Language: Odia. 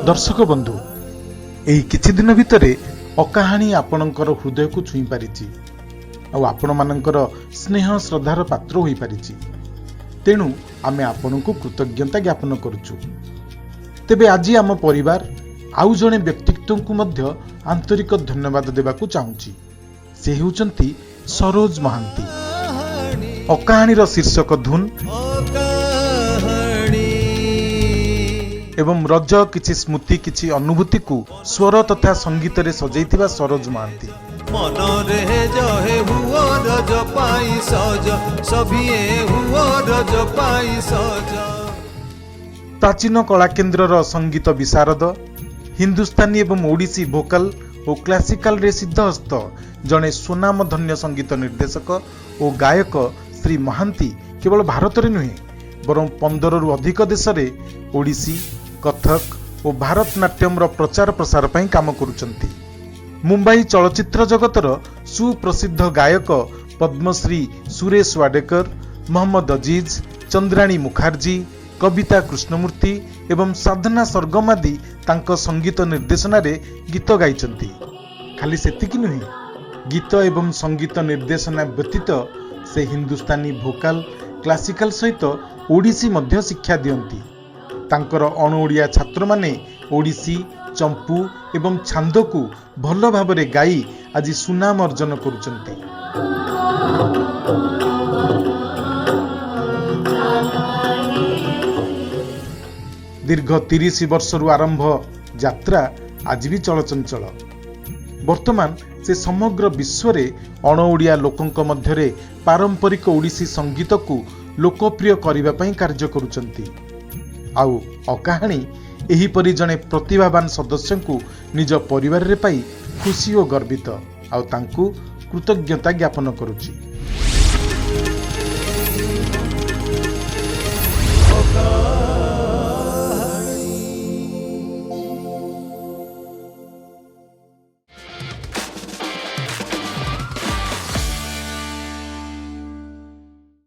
ଦର୍ଶକ ବନ୍ଧୁ, ଏହି କିଛି ଦିନ ଭିତରେ ଅକାହାଣୀ ଆପଣଙ୍କର ହୃଦୟକୁ ଛୁଇଁ ପାରିଛି ଆଉ ଆପଣମାନଙ୍କର ସ୍ନେହ ଶ୍ରଦ୍ଧାର ପାତ୍ର ହୋଇପାରିଛି। ତେଣୁ ଆମେ ଆପଣଙ୍କୁ କୃତଜ୍ଞତା ଜ୍ଞାପନ କରୁଛୁ। ତେବେ ଆଜି ଆମ ପରିବାର ଆଉ ଜଣେ ବ୍ୟକ୍ତିତ୍ୱଙ୍କୁ ମଧ୍ୟ ଆନ୍ତରିକ ଧନ୍ୟବାଦ ଦେବାକୁ ଚାହୁଁଛି। ସେ ହେଉଛନ୍ତି ସରୋଜ ମହାନ୍ତି। ଅକାହାଣୀର ଶୀର୍ଷକ ଧୁନ୍ ଏବଂ ରଜ କିଛି ସ୍ମୃତି କିଛି ଅନୁଭୂତିକୁ ସ୍ୱର ତଥା ସଙ୍ଗୀତରେ ସଜେଇଥିବା ସରୋଜ ମହାନ୍ତି। ମନରେ ଜହେ ହୁଅ ରଜ ପାଇଁ ସଜ, ସଭିଏ ହୁଅ ରଜ ପାଇଁ ସଜ। ପ୍ରାଚୀନ କଳାକେନ୍ଦ୍ରର ସଙ୍ଗୀତ ବିଶାରଦ, ହିନ୍ଦୁସ୍ତାନୀ ଏବଂ ଓଡ଼ିଶୀ ଭୋକାଲ ଓ କ୍ଲାସିକାଲରେ ସିଦ୍ଧହସ୍ତ ଜଣେ ସ୍ୱନାମଧନ୍ୟ ସଙ୍ଗୀତ ନିର୍ଦ୍ଦେଶକ ଓ ଗାୟକ ଶ୍ରୀ ମହାନ୍ତି କେବଳ ଭାରତରେ ନୁହେଁ ବରଂ 15ରୁ ଅଧିକ ଦେଶରେ ଓଡ଼ିଶୀ, କଥକ ଓ ଭାରତନାଟ୍ୟମର ପ୍ରଚାର ପ୍ରସାର ପାଇଁ କାମ କରୁଛନ୍ତି। ମୁମ୍ବାଇ ଚଳଚ୍ଚିତ୍ର ଜଗତର ସୁପ୍ରସିଦ୍ଧ ଗାୟକ ପଦ୍ମଶ୍ରୀ ସୁରେଶ ୱାଡେକର, ମହମ୍ମଦ ଅଜିଜ, ଚନ୍ଦ୍ରାଣୀ ମୁଖାର୍ଜୀ, କବିତା କୃଷ୍ଣମୂର୍ତ୍ତି ଏବଂ ସାଧନା ସରଗମ ଆଦି ତାଙ୍କ ସଙ୍ଗୀତ ନିର୍ଦ୍ଦେଶନାରେ ଗୀତ ଗାଇଛନ୍ତି। ଖାଲି ସେତିକି ନୁହେଁ, ଗୀତ ଏବଂ ସଙ୍ଗୀତ ନିର୍ଦ୍ଦେଶନା ବ୍ୟତୀତ ସେ ହିନ୍ଦୁସ୍ତାନୀ ଭୋକାଲ, କ୍ଲାସିକାଲ ସହିତ ଓଡ଼ିଶୀ ମଧ୍ୟ ଶିକ୍ଷା ଦିଅନ୍ତି। ତାଙ୍କର ଅଣଓଡ଼ିଆ ଛାତ୍ରମାନେ ଓଡ଼ିଶୀ, ଚମ୍ପୁ ଏବଂ ଛାନ୍ଦକୁ ଭଲ ଭାବରେ ଗାଇ ଆଜି ସୁନାମ ଅର୍ଜନ କରୁଛନ୍ତି। ଦୀର୍ଘ 30 ବର୍ଷରୁ ଆରମ୍ଭ ଯାତ୍ରା ଆଜି ବି ଚଳଚଞ୍ଚଳ। ବର୍ତ୍ତମାନ ସେ ସମଗ୍ର ବିଶ୍ୱରେ ଅଣଓଡ଼ିଆ ଲୋକଙ୍କ ମଧ୍ୟରେ ପାରମ୍ପରିକ ଓଡ଼ିଶୀ ସଙ୍ଗୀତକୁ ଲୋକପ୍ରିୟ କରିବା ପାଇଁ କାର୍ଯ୍ୟ କରୁଛନ୍ତି। ଆଉ ଅକାହାଣୀ ଏହିପରି ଜଣେ ପ୍ରତିଭାବାନ ସଦସ୍ୟଙ୍କୁ ନିଜ ପରିବାରରେ ପାଇ ଖୁସି ଓ ଗର୍ବିତ, ଆଉ ତାଙ୍କୁ କୃତଜ୍ଞତା ଜ୍ଞାପନ କରୁଛି।